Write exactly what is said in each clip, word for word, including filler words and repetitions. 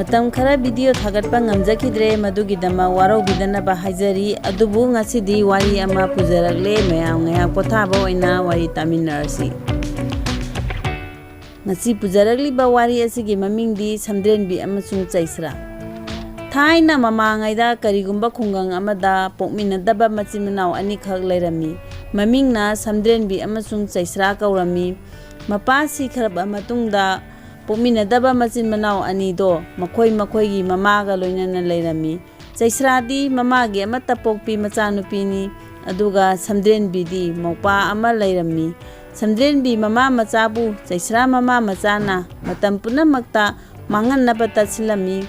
ꯃꯇꯝ ꯈꯔ ꯚꯤꯗꯤꯑꯣ ꯊꯥꯒꯠꯄ ꯉꯝꯖꯈꯤꯗ꯭ꯔꯦ, ꯃꯗꯨꯒꯤꯗꯃꯛ ꯋꯥꯔꯧꯕꯤꯗꯅꯕ ꯍꯥꯏꯖꯔꯤ꯫ ꯑꯗꯨꯕꯨ ꯉꯁꯤꯗꯤ ꯋꯥꯔꯤ ꯑꯃ ꯄꯨꯖꯔꯛꯂꯦ, ꯃꯌꯥꯝ ꯉꯥꯏꯍꯥꯛ ꯄꯣꯊꯥꯕ ꯑꯣꯏꯅ ꯋꯥꯔꯤ ꯇꯥꯃꯤꯟꯅꯔꯁꯤ꯫ ꯉꯁꯤ ꯄꯨꯖꯔꯛꯂꯤꯕ ꯋꯥꯔꯤ ꯑꯁꯤꯒꯤ ꯃꯃꯤꯡꯗꯤ ꯁꯝꯗ꯭ꯔꯦꯟꯕꯤ ꯑꯃꯁꯨꯡ ꯆꯩꯁ꯭ꯔꯥ꯫ ꯊꯥꯏꯅ ꯃꯃꯥꯡꯉꯩꯗ ꯀꯔꯤꯒꯨꯝꯕ ꯈꯨꯡꯒꯪ ꯑꯃꯗ ꯄꯣꯛꯃꯤꯟꯅꯗꯕ ꯃꯆꯤꯟ ꯃꯅꯥꯎ ꯑꯅꯤꯈꯛ ꯂꯩꯔꯝꯃꯤ꯫ ꯃꯃꯤꯡꯅ ꯁꯝꯗ꯭ꯔꯦꯟꯕꯤ ꯑꯃꯁꯨꯡ ꯆꯩꯁ꯭ꯔꯥ ꯀꯧꯔꯝꯃꯤ꯫ ꯃꯄꯥ ꯁꯤꯈ꯭ꯔꯕ ꯃꯇꯨꯡꯗ ꯄꯣꯛꯃꯤꯟꯅꯗꯕ ꯃꯆꯤꯟ ꯃꯅꯥꯎ ꯑꯅꯤꯗꯣ ꯃꯈꯣꯏ ꯃꯈꯣꯏꯒꯤ ꯃꯃꯥꯒ ꯂꯣꯏꯅꯅ ꯂꯩꯔꯝꯃꯤ꯫ ꯆꯩꯁ꯭ꯔꯥꯗꯤ ꯃꯃꯥꯒꯤ ꯑꯃꯠꯇ ꯄꯣꯛꯄꯤ ꯃꯆꯥꯅꯨꯄꯤꯅꯤ, ꯑꯗꯨꯒ ꯁꯝꯗ꯭ꯔꯦꯟꯕꯤꯗꯤ ꯃꯧꯄꯥ ꯑꯃ ꯂꯩꯔꯝꯃꯤ꯫ ꯁꯝꯗ꯭ꯔꯦꯟꯕꯤ ꯃꯃꯥ ꯃꯆꯥꯕꯨ ꯆꯩꯁ꯭ꯔꯥ ꯃꯃꯥ ꯃꯆꯥꯅ ꯃꯇꯝ ꯄꯨꯝꯅꯃꯛꯇ ꯃꯥꯡꯍꯟꯅꯕ ꯇꯥꯁꯤꯜꯂꯝꯃꯤ꯫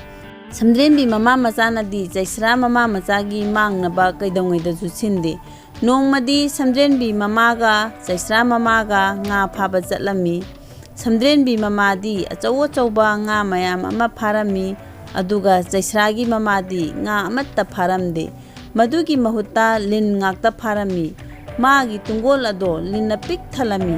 ꯁꯝꯗ꯭ꯔꯦꯟꯕꯤ ꯃꯃꯥ ꯃꯆꯥꯅꯗꯤ ꯆꯩꯁ꯭ꯔꯥ ꯃꯃꯥ ꯃꯆꯥꯒꯤ ꯃꯥꯡꯅꯕ ꯀꯩꯗꯧꯉꯩꯗꯁꯨ ꯁꯤꯟꯗꯦ꯫ ꯅꯣꯡꯃꯗꯤ ꯁꯝꯗ꯭ꯔꯦꯟꯕꯤ ꯃꯃꯥꯒ ꯆꯩꯁ꯭ꯔꯥ ꯃꯃꯥꯒ ꯉꯥ ꯐꯥꯕ ꯆꯠꯂꯝꯃꯤ꯫ ꯁꯝꯗ꯭ꯔꯦꯟꯕꯤ ꯃꯃꯥꯗꯤ ꯑꯆꯧ ꯑꯆꯧꯕ ꯉꯥ ꯃꯌꯥꯝ ꯑꯃ ꯐꯥꯔꯝꯃꯤ, ꯑꯗꯨꯒ ꯆꯩꯁ꯭ꯔꯥꯒꯤ ꯃꯃꯥꯗꯤ ꯉꯥ ꯑꯃꯠꯇ ꯐꯥꯔꯝꯗꯦ꯫ ꯃꯗꯨꯒꯤ ꯃꯍꯨꯠꯇ ꯂꯤꯟ ꯉꯥꯛꯇ ꯐꯥꯔꯝꯃꯤ꯫ ꯃꯥꯒꯤ ꯇꯨꯡꯒꯣꯜ ꯑꯗꯣ ꯂꯤꯟꯅ ꯄꯤꯛ ꯊꯜꯂꯝꯃꯤ꯫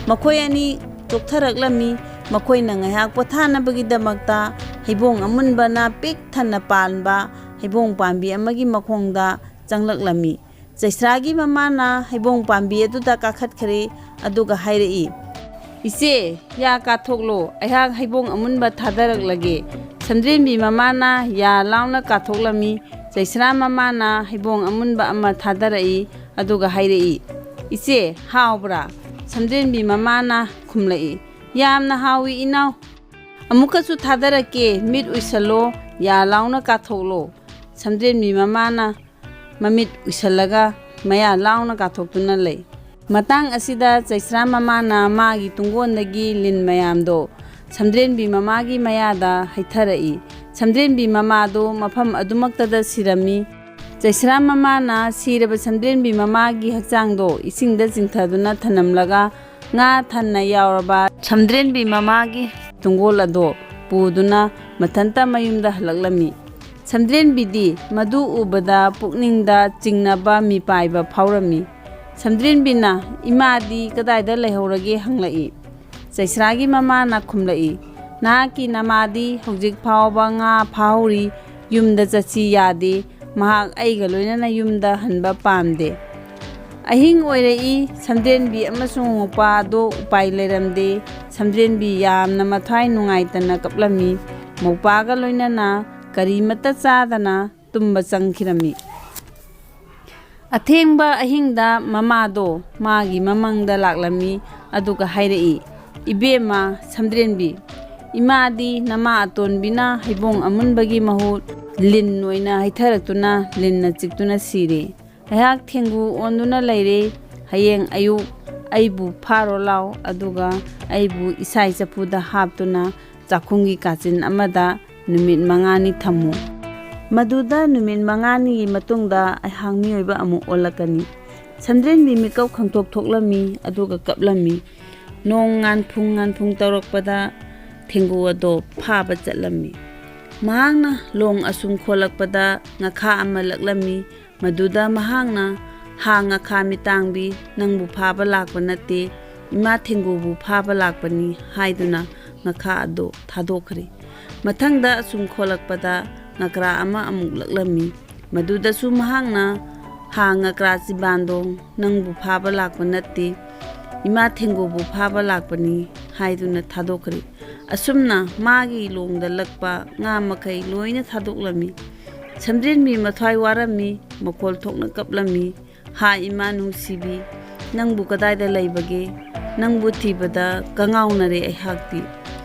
ꯃꯈꯣꯏ ꯑꯅꯤ ꯆꯣꯛꯊꯔꯛꯂꯝꯃꯤ꯫ ꯃꯈꯣꯏꯅ ꯉꯥꯏꯍꯥꯛ ꯄꯣꯊꯥꯅꯕꯒꯤꯗꯃꯛꯇ ꯍꯩꯕꯣꯡ ꯑꯃꯨꯟꯕꯅ ꯄꯤꯛ ꯊꯟꯅ ꯄꯥꯟꯕ ꯍꯩꯕꯣꯡ ꯄꯥꯝꯕꯤ ꯑꯃꯒꯤ ꯃꯈꯣꯡꯗ ꯆꯪꯂꯛꯂꯝꯃꯤ꯫ ꯆꯩꯁ꯭ꯔꯥꯒꯤ ꯃꯃꯥꯅ ꯍꯩꯕꯣꯡ ꯄꯥꯝꯕꯤ ꯑꯗꯨꯗ ꯀꯥꯈꯠꯈ꯭ꯔꯦ, ꯑꯗꯨꯒ ꯍꯥꯏꯔꯛꯏ, "ꯏꯆꯦ, ꯌꯥ ꯀꯥꯊꯣꯛꯂꯣ, ꯑꯩꯍꯥꯛ ꯍꯩꯕꯣꯡ ꯑꯃꯨꯟꯕ ꯊꯥꯗꯔꯛꯂꯒꯦ꯫" ꯁꯝꯗ꯭ꯔꯦꯟꯕꯤ ꯃꯃꯥꯅ ꯌꯥ ꯂꯥꯎꯅ ꯀꯥꯊꯣꯛꯂꯝꯃꯤ꯫ ꯆꯩꯁ꯭ꯔꯥ ꯃꯃꯥꯅ ꯍꯩꯕꯣꯡ ꯑꯃꯨꯟꯕ ꯑꯃ ꯊꯥꯗꯔꯛꯏ, ꯑꯗꯨꯒ ꯍꯥꯏꯔꯛꯏ, "ꯏꯆꯦ, ꯍꯥꯎꯕ꯭ꯔꯥ?" ꯁꯝꯗ꯭ꯔꯦꯟꯕꯤ ꯃꯃꯥꯅ ꯈꯨꯝꯂꯛꯏ, "ꯌꯥꯝꯅ ꯍꯥꯎꯏ ꯏꯅꯥꯎ꯫ ꯑꯃꯨꯛꯀꯁꯨ ꯊꯥꯗꯔꯛꯀꯦ, ꯃꯤꯠ ꯎꯏꯁꯜꯂꯣ, ꯌꯥ ꯂꯥꯎꯅ ꯀꯥꯊꯣꯛꯂꯣ꯫" ꯁꯝꯗ꯭ꯔꯦꯟꯕꯤ ꯃꯃꯥꯅ ꯃꯃꯤꯠ ꯎꯏꯁꯜꯂꯒ ꯃꯌꯥ ꯂꯥꯎꯅ ꯀꯥꯊꯣꯛꯇꯨꯅ ꯂꯩ꯫ ꯃꯇꯥꯡ ꯑꯁꯤꯗ ꯆꯩꯁ꯭ꯔꯥ ꯃꯃꯥꯅ ꯃꯥꯒꯤ ꯇꯨꯡꯒꯣꯟꯗꯒꯤ ꯂꯤꯟ ꯃꯌꯥꯝꯗꯣ ꯁꯝꯗ꯭ꯔꯦꯟꯕꯤ ꯃꯃꯥꯒꯤ ꯃꯌꯥꯗ ꯍꯩꯊꯔꯛꯏ꯫ ꯁꯝꯗ꯭ꯔꯦꯟꯕꯤ ꯃꯃꯥꯗꯣ ꯃꯐꯝ ꯑꯗꯨꯃꯛꯇꯗ ꯁꯤꯔꯝꯃꯤ꯫ ꯆꯩꯁ꯭ꯔꯥ ꯃꯃꯥꯅ ꯁꯤꯔꯕ ꯁꯝꯗ꯭ꯔꯦꯟꯕꯤ ꯃꯃꯥꯒꯤ ꯍꯛꯆꯥꯡꯗꯣ ꯏꯁꯤꯡꯗ ꯆꯤꯡꯊꯗꯨꯅ ꯊꯅꯝꯂꯒ ꯉꯥ ꯊꯟꯅ ꯌꯥꯎꯔꯕ ꯁꯝꯗ꯭ꯔꯦꯟꯕꯤ ꯃꯃꯥꯒꯤ ꯇꯨꯡꯒꯣꯜ ꯑꯗꯣ ꯄꯨꯗꯨꯅ ꯃꯊꯟꯇ ꯃꯌꯨꯝꯗ ꯍꯜꯂꯛꯂꯝꯃꯤ꯫ ꯁꯝꯗ꯭ꯔꯦꯟꯕꯤꯗꯤ ꯃꯗꯨ ꯎꯕꯗ ꯄꯨꯛꯅꯤꯡꯗ ꯆꯤꯡꯅꯕ ꯃꯤꯄꯥꯏꯕ ꯐꯥꯎꯔꯝꯃꯤ꯫ ꯁꯝꯗ꯭ꯔꯦꯟꯕꯤꯅ, "ꯏꯃꯥꯗꯤ ꯀꯗꯥꯏꯗ ꯂꯩꯍꯧꯔꯒꯦ?" ꯍꯪꯂꯛꯏ꯫ ꯆꯩꯁ꯭ꯔꯥꯒꯤ ꯃꯃꯥꯅ ꯈꯨꯝꯂꯛꯏ, "ꯅꯍꯥꯛꯀꯤ ꯅꯃꯥꯗꯤ ꯍꯧꯖꯤꯛ ꯐꯥꯎꯕ ꯉꯥ ꯐꯥꯍꯧꯔꯤ, ꯌꯨꯝꯗ ꯆꯠꯁꯤ ꯌꯥꯗꯦ, ꯃꯍꯥꯛ ꯑꯩꯒ ꯂꯣꯏꯅꯅ ꯌꯨꯝꯗ ꯍꯟꯕ ꯄꯥꯝꯗꯦ"꯫ ꯑꯍꯤꯡ ꯑꯣꯏꯔꯛꯏ꯫ ꯁꯝꯗ꯭ꯔꯦꯟꯕꯤ ꯑꯃꯁꯨꯡ ꯃꯧꯄꯥ ꯑꯗꯣ ꯎꯄꯥꯏ ꯂꯩꯔꯝꯗꯦ꯫ ꯁꯝꯗ꯭ꯔꯦꯟꯕꯤ ꯌꯥꯝꯅ ꯃꯊ꯭ꯋꯥꯏ ꯅꯨꯡꯉꯥꯏꯇꯅ ꯀꯞꯂꯝꯃꯤ꯫ ꯃꯧꯄꯥꯒ ꯂꯣꯏꯅꯅ ꯀꯔꯤꯃꯠꯇ ꯆꯥꯗꯅ ꯇꯨꯝꯕ ꯆꯪꯈꯤꯔꯝꯃꯤ꯫ ꯑꯊꯦꯡꯕ ꯑꯍꯤꯡꯗ ꯃꯃꯥꯗꯣ ꯃꯥꯒꯤ ꯃꯃꯪꯗ ꯂꯥꯛꯂꯝꯃꯤ, ꯑꯗꯨꯒ ꯍꯥꯏꯔꯛꯏ, "ꯏꯕꯦꯝꯃ ꯁꯝꯗ꯭ꯔꯦꯟꯕꯤ, ꯏꯃꯥꯗꯤ ꯅꯃꯥ ꯑꯇꯣꯟꯕꯤꯅ ꯍꯩꯕꯣꯡ ꯑꯃꯨꯟꯕꯒꯤ ꯃꯍꯨꯠ ꯂꯤꯟ ꯑꯣꯏꯅ ꯍꯩꯊꯔꯛꯇꯨꯅ ꯂꯤꯟꯅ ꯆꯤꯛꯇꯨꯅ ꯁꯤꯔꯦ꯫ ꯑꯩꯍꯥꯛ ꯊꯦꯡꯒꯨ ꯑꯣꯟꯗꯨꯅ ꯂꯩꯔꯦ꯫ ꯍꯌꯦꯡ ꯑꯌꯨꯛ ꯑꯩꯕꯨ ꯐꯥꯔꯣ ꯂꯥꯎ, ꯑꯗꯨꯒ ꯑꯩꯕꯨ ꯏꯁꯥꯏ ꯆꯐꯨꯗ ꯍꯥꯞꯇꯨꯅ ꯆꯥꯛꯈꯨꯝꯒꯤ ꯀꯥꯆꯤꯟ ꯑꯃꯗ ꯅꯨꯃꯤꯠ ꯃꯉꯥꯅꯤ ꯊꯝꯃꯨ꯫ ꯃꯗꯨꯗ ꯅꯨꯃꯤꯠ ꯃꯉꯥꯅꯤꯒꯤ ꯃꯇꯨꯡꯗ ꯑꯩꯍꯥꯛ ꯃꯤꯑꯣꯏꯕ ꯑꯃꯨꯛ ꯑꯣꯜꯂꯛꯀꯅꯤ"꯫ ꯁꯝꯗ꯭ꯔꯦꯟꯕꯤ ꯃꯤꯀꯞ ꯈꯪꯊꯣꯛ ꯊꯣꯛꯂꯝꯃꯤ, ꯑꯗꯨꯒ ꯀꯞꯂꯝꯃꯤ꯫ ꯅꯣꯡ ꯉꯥꯟꯐꯨꯡ ꯉꯥꯟꯐꯨꯡ ꯇꯧꯔꯛꯄꯗ ꯊꯦꯡꯒꯨ ꯑꯗꯣ ꯐꯥꯕ ꯆꯠꯂꯝꯃꯤ꯫ ꯃꯍꯥꯛꯅ ꯂꯣꯡ ꯑꯁꯨꯝ ꯈꯣꯜꯂꯛꯄꯗ ꯉꯥꯈꯥ ꯑꯃ ꯂꯛꯂꯝꯃꯤ꯫ ꯃꯗꯨꯗ ꯃꯍꯥꯛꯅ, "ꯍꯥ ꯉꯥꯈꯥ ꯃꯤꯇꯥꯡꯕꯤ, ꯅꯪꯕꯨ ꯐꯥꯕ ꯂꯥꯛꯄ ꯅꯠꯇꯦ, ꯏꯃꯥ ꯊꯦꯡꯒꯨꯕꯨ ꯐꯥꯕ ꯂꯥꯛꯄꯅꯤ" ꯍꯥꯏꯗꯨꯅ ꯉꯥꯈꯥ ꯑꯗꯨ ꯊꯥꯗꯣꯛꯈ꯭ꯔꯦ꯫ ꯃꯊꯪꯗ ꯑꯁꯨꯝ ꯈꯣꯜꯂꯛꯄꯗ ꯉꯀ꯭ꯔꯥ ꯑꯃ ꯑꯃꯨꯛ ꯂꯛꯂꯝꯃꯤ꯫ ꯃꯗꯨꯗꯁꯨ ꯃꯍꯥꯛꯅ, "ꯍꯥ ꯉꯀ꯭ꯔꯥ ꯆꯤꯕꯥꯟꯗꯣꯡ, ꯅꯪꯕꯨ ꯐꯥꯕ ꯂꯥꯛꯄ ꯅꯠꯇꯦ, ꯏꯃꯥ ꯊꯦꯡꯒꯨꯕꯨ ꯐꯥꯕ ꯂꯥꯛꯄꯅꯤ" ꯍꯥꯏꯗꯨꯅ ꯊꯥꯗꯣꯛꯈ꯭ꯔꯦ꯫ ꯑꯁꯨꯝꯅ ꯃꯥꯒꯤ ꯂꯣꯡꯗ ꯂꯛꯄ ꯉꯥ ꯃꯈꯩ ꯂꯣꯏꯅ ꯊꯥꯗꯣꯛꯂꯝꯃꯤ꯫ ꯁꯝꯗ꯭ꯔꯦꯟꯕꯤ ꯃꯊ꯭ꯋꯥꯏ ꯋꯥꯔꯝꯃꯤ, ꯃꯈꯣꯜ ꯊꯣꯛꯅ ꯀꯞꯂꯝꯃꯤ꯫ "ꯍꯥ ꯏꯃꯥ ꯅꯨꯡꯁꯤꯕꯤ, ꯅꯪꯕꯨ ꯀꯗꯥꯏꯗ ꯂꯩꯕꯒꯦ? ꯅꯪꯕꯨ ꯊꯤꯕꯗ ꯀꯉꯥꯎꯅꯔꯦ ꯑꯩꯍꯥꯛꯇꯤ"꯫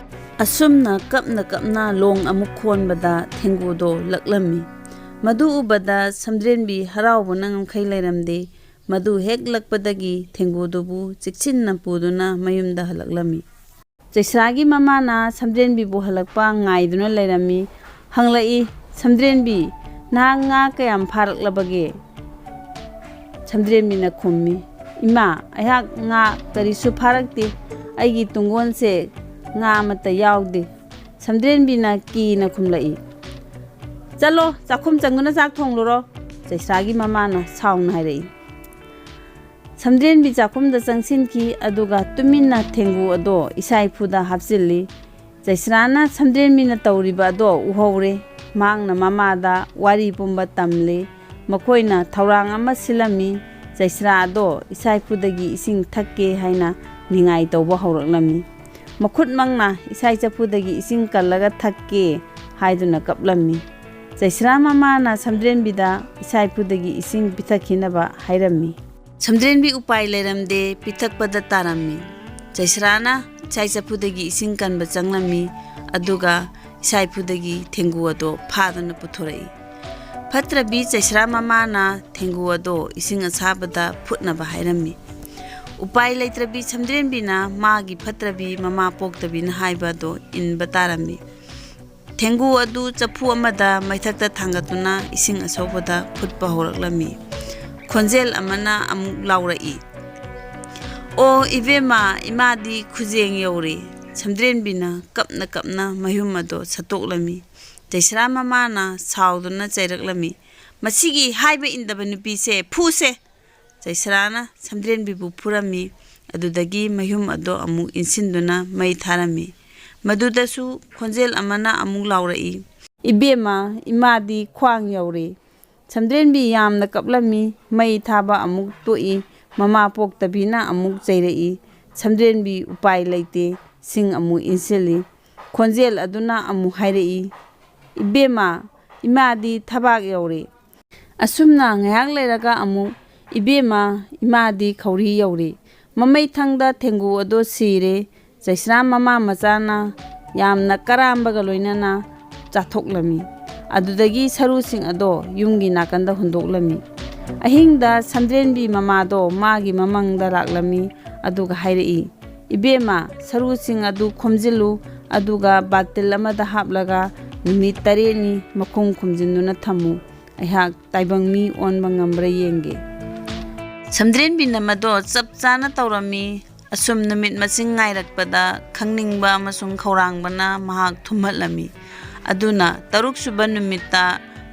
ꯑꯁꯨꯝꯅ ꯀꯞꯅ ꯀꯞꯅ ꯂꯣꯡ ꯑꯃꯨꯛ ꯈꯣꯟꯕꯗ ꯊꯦꯡꯒꯨꯗꯣ ꯂꯛꯂꯝꯃꯤ꯫ ꯃꯗꯨ ꯎꯕꯗ ꯁꯝꯗ꯭ꯔꯦꯟꯕꯤ ꯍꯔꯥꯎꯕꯅ ꯉꯝꯈꯩ ꯂꯩꯔꯝꯗꯦ꯫ ꯃꯗꯨ ꯍꯦꯛ ꯂꯛꯄꯗꯒꯤ ꯊꯦꯡꯒꯨꯗꯨꯕꯨ ꯆꯦꯛꯁꯤꯟꯅ ꯄꯨꯗꯨꯅ ꯃꯌꯨꯝꯗ ꯍꯜꯂꯛꯂꯝꯃꯤ꯫ ꯆꯩꯁ꯭ꯔꯥꯒꯤ ꯃꯃꯥꯅ ꯁꯝꯗ꯭ꯔꯦꯟꯕꯤꯕꯨ ꯍꯜꯂꯛꯄ ꯉꯥꯏꯗꯨꯅ ꯂꯩꯔꯝꯃꯤ꯫ ꯍꯪꯂꯛꯏ, "ꯁꯝꯗ꯭ꯔꯦꯟꯕꯤ, ꯅꯍꯥꯛ ꯉꯥ ꯀꯌꯥꯝ ꯐꯥꯔꯛꯂꯕꯒꯦ?" ꯁꯝꯗ꯭ꯔꯦꯟꯕꯤꯅ ꯈꯨꯝꯃꯤ, "ꯏꯃꯥ, ꯑꯩꯍꯥꯛ ꯉꯥ ꯀꯔꯤꯁꯨ ꯐꯥꯔꯛꯇꯦ꯫ ꯑꯩꯒꯤ ꯇꯨꯡꯒꯣꯟꯁꯦ ꯉꯥ ꯑꯃꯠꯇ ꯌꯥꯎꯗꯦ"꯫ ꯁꯝꯗ꯭ꯔꯦꯟꯕꯤꯅ ꯀꯤꯅ ꯈꯨꯝꯂꯛꯏ, "ꯆꯠꯂꯣ, ꯆꯥꯛꯈꯨꯝ ꯆꯪꯗꯨꯅ ꯆꯥꯛ ꯊꯣꯡꯂꯨꯔꯣ", ꯆꯩꯁ꯭ꯔꯥꯒꯤ ꯃꯃꯥꯅ ꯁꯥꯎꯅ ꯍꯥꯏꯔꯛꯏ꯫ ꯁꯝꯗ꯭ꯔꯦꯟꯕꯤ ꯆꯥꯛꯈꯨꯝꯗ ꯆꯪꯁꯤꯟꯈꯤ, ꯑꯗꯨꯒ ꯇꯨꯃꯤꯟꯅ ꯊꯦꯡꯒꯨ ꯑꯗꯣ ꯏꯁꯥ ꯏꯐꯨꯗ ꯍꯥꯞꯆꯤꯜꯂꯤ꯫ ꯆꯩꯁ꯭ꯔꯥꯅ ꯁꯝꯗ꯭ꯔꯦꯟꯕꯤꯅ ꯇꯧꯔꯤꯕ ꯑꯗꯣ ꯎꯍꯧꯔꯦ꯫ ꯃꯍꯥꯛꯅ ꯃꯃꯥꯗ ꯋꯥꯔꯤ ꯄꯨꯝꯕ ꯇꯝꯂꯦ꯫ ꯃꯈꯣꯏꯅ ꯊꯧꯔꯥꯡ ꯑꯃ ꯁꯤꯜꯂꯝꯃꯤ꯫ ꯆꯩꯁ꯭ꯔꯥ ꯑꯗꯣ ꯏꯆꯥ ꯏꯄꯨꯗꯒꯤ ꯏꯁꯤꯡ ꯊꯛꯀꯦ ꯍꯥꯏꯅ ꯅꯤꯡꯉꯥꯏ ꯇꯧꯕ ꯍꯧꯔꯛꯂꯝꯃꯤ꯫ ꯃꯈꯨꯠꯃꯛꯅ ꯏꯆꯥ ꯏꯆꯥꯄꯨꯗꯒꯤ ꯏꯁꯤꯡ ꯀꯜꯂꯒ ꯊꯛꯀꯦ ꯍꯥꯏꯗꯨꯅ ꯀꯞꯂꯝꯃꯤ꯫ ꯆꯩꯁ꯭ꯔꯥ ꯃꯃꯥꯅ ꯁꯝꯗ꯭ꯔꯦꯟꯕꯤꯗ ꯏꯆꯥ ꯏꯄꯨꯗꯒꯤ ꯏꯁꯤꯡ ꯄꯤꯊꯛꯈꯤꯅꯕ ꯍꯥꯏꯔꯝꯃꯤ꯫ ꯁꯝꯗ꯭ꯔꯦꯟꯕꯤ ꯎꯄꯥꯏ ꯂꯩꯔꯝꯗꯦ, ꯄꯤꯊꯛꯄꯗ ꯇꯥꯔꯝꯃꯤ꯫ ꯆꯩꯁ꯭ꯔꯥꯅ ꯏꯆꯥ ꯏꯆꯥꯄꯨꯗꯒꯤ ꯏꯁꯤꯡ ꯀꯟꯕ ꯆꯪꯂꯝꯃꯤ, ꯑꯗꯨꯒ ꯏꯆꯥ ꯏꯄꯨꯗꯒꯤ ꯊꯦꯡꯒꯨ ꯑꯗꯣ ꯐꯥꯗꯨꯅ ꯄꯨꯊꯣꯔꯛꯏ꯫ ꯐꯠꯇ꯭ꯔꯕꯤ ꯆꯩꯁ꯭ꯔꯥ ꯃꯃꯥꯅ ꯊꯦꯡꯒꯨ ꯑꯗꯣ ꯏꯁꯤꯡ ꯑꯁꯥꯕꯗ ꯐꯨꯠꯅꯕ ꯍꯥꯏꯔꯝꯃꯤ꯫ ꯎꯄꯥꯏ ꯂꯩꯇ꯭ꯔꯕꯤ ꯁꯝꯗ꯭ꯔꯦꯟꯕꯤꯅ ꯃꯥꯒꯤ ꯐꯠꯇ꯭ꯔꯕꯤ ꯃꯃꯥ ꯄꯣꯛꯇꯕꯤꯅ ꯍꯥꯏꯕ ꯑꯗꯣ ꯏꯟꯕ ꯇꯥꯔꯝꯃꯤ꯫ ꯊꯦꯡꯒꯨ ꯑꯗꯨ ꯆꯐꯨ ꯑꯃꯗ ꯃꯩꯊꯛꯇ ꯊꯥꯡꯒꯠꯇꯨꯅ ꯏꯁꯤꯡ ꯑꯁꯧꯕꯗ ꯐꯨꯠꯄ ꯍꯧꯔꯛꯂꯝꯃꯤ꯫ ꯈꯣꯟꯖꯦꯜ ꯑꯃꯅ ꯑꯃꯨꯛ ꯂꯥꯎꯔꯛꯏ, "ꯑꯣ ꯏꯕꯦꯝꯃ, ꯏꯃꯥꯗꯤ ꯈꯨꯖꯦꯡ ꯌꯧꯔꯦ!" ꯁꯝꯗ꯭ꯔꯦꯟꯕꯤꯅ ꯀꯞꯅ ꯀꯞꯅ ꯃꯌꯨꯝ ꯑꯗꯨ ꯁꯠꯇꯣꯛꯂꯝꯃꯤ꯫ ꯆꯩꯁ꯭ꯔꯥ ꯃꯃꯥꯅ ꯁꯥꯎꯗꯨꯅ ꯆꯩꯔꯛꯂꯝꯃꯤ, "ꯃꯁꯤꯒꯤ ꯍꯥꯏꯕ ꯏꯟꯗꯕ ꯅꯨꯄꯤꯁꯦ ꯐꯨꯁꯦ!" ꯆꯩꯁ꯭ꯔꯥꯅ ꯁꯝꯗ꯭ꯔꯦꯟꯕꯤꯕꯨ ꯐꯨꯔꯝꯃꯤ꯫ ꯑꯗꯨꯗꯒꯤ ꯃꯌꯨꯝ ꯑꯗꯨ ꯑꯃꯨꯛ ꯏꯟꯁꯤꯟꯗꯨꯅ ꯃꯩ ꯊꯥꯔꯝꯃꯤ꯫ ꯃꯗꯨꯗꯁꯨ ꯈꯣꯟꯖꯦꯜ ꯑꯃꯅ ꯑꯃꯨꯛ ꯂꯥꯎꯔꯛꯏ, "ꯏꯕꯦꯝꯃ, ꯏꯃꯥꯗꯤ ꯈ꯭ꯋꯥꯡ ꯌꯧꯔꯦ!" ꯁꯝꯗ꯭ꯔꯦꯟꯕꯤ ꯌꯥꯝꯅ ꯀꯞꯂꯝꯃꯤ꯫ ꯃꯩ ꯊꯥꯕ ꯑꯃꯨꯛ ꯇꯣꯛꯏ꯫ ꯃꯃꯥ ꯄꯣꯛꯇꯕꯤꯅ ꯑꯃꯨꯛ ꯆꯩꯔꯛꯏ꯫ ꯁꯝꯗ꯭ꯔꯦꯟꯕꯤ ꯎꯄꯥꯏ ꯂꯩꯇꯦ꯫ ꯁꯤꯡ ꯑꯃꯨꯛ ꯏꯟꯁꯤꯜꯂꯤ꯫ ꯈꯣꯟꯖꯦꯜ ꯑꯗꯨꯅ ꯑꯃꯨꯛ ꯍꯥꯏꯔꯛꯏ, "ꯏꯕꯦꯝꯃ, ꯏꯃꯥꯗꯤ ꯊꯕꯥꯛ ꯌꯧꯔꯦ!" ꯑꯁꯨꯝꯅ ꯉꯥꯏꯍꯥꯛ ꯂꯩꯔꯒ ꯑꯃꯨꯛ, "ꯏꯕꯦꯝꯃ, ꯏꯃꯥꯗꯤ ꯈꯧꯔꯤ ꯌꯧꯔꯦ!" ꯃꯃꯩꯊꯪꯗ ꯊꯦꯡꯒꯨ ꯑꯗꯣ ꯁꯤꯔꯦ꯫ ꯆꯩꯁ꯭ꯔꯥ ꯃꯃꯥ ꯃꯆꯥꯅ ꯌꯥꯝꯅ ꯀꯔꯥꯝꯕꯒ ꯂꯣꯏꯅꯅ ꯆꯥꯊꯣꯛꯂꯝꯃꯤ꯫ ꯑꯗꯨꯗꯒꯤ ꯁꯔꯨꯁꯤꯡ ꯑꯗꯣ ꯌꯨꯝꯒꯤ ꯅꯥꯀꯟꯗ ꯍꯨꯟꯗꯣꯛꯂꯝꯃꯤ꯫ ꯑꯍꯤꯡꯗ ꯁꯝꯗ꯭ꯔꯦꯟꯕꯤ ꯃꯃꯥꯗꯣ ꯃꯥꯒꯤ ꯃꯃꯪꯗ ꯂꯥꯛꯂꯝꯃꯤ, ꯑꯗꯨꯒ ꯍꯥꯏꯔꯛꯏ, "ꯏꯕꯦꯝꯃ, ꯁꯔꯨꯁꯤꯡ ꯑꯗꯨ ꯈꯣꯝꯖꯤꯜꯂꯨ, ꯑꯗꯨꯒ ꯕꯥꯜꯇꯤꯜ ꯑꯃꯗ ꯍꯥꯞꯂꯒ ꯅꯨꯃꯤꯠ ꯇꯔꯦꯠꯅꯤ ꯃꯈꯨꯝ ꯈꯨꯝꯖꯤꯟꯗꯨꯅ ꯊꯝꯃꯨ꯫ ꯑꯩꯍꯥꯛ ꯇꯥꯏꯕꯪ ꯃꯤ ꯑꯣꯟꯕ ꯉꯝꯕ꯭ꯔꯥ ꯌꯦꯡꯒꯦ꯫" ꯁꯝꯗ꯭ꯔꯦꯟꯕꯤꯅ ꯃꯗꯣ ꯆꯞ ꯆꯥꯅ ꯇꯧꯔꯝꯃꯤ꯫ ꯑꯁꯨꯝ ꯅꯨꯃꯤꯠ ꯃꯁꯤꯡ ꯉꯥꯏꯔꯛꯄꯗ ꯈꯪꯅꯤꯡꯕ ꯑꯃꯁꯨꯡ ꯈꯧꯔꯥꯡꯕꯅ ꯃꯍꯥꯛ ꯊꯨꯝꯍꯠꯂꯝꯃꯤ꯫ ꯑꯗꯨꯅ ꯇꯔꯨꯛꯁꯨꯕ ꯅꯨꯃꯤꯠꯇ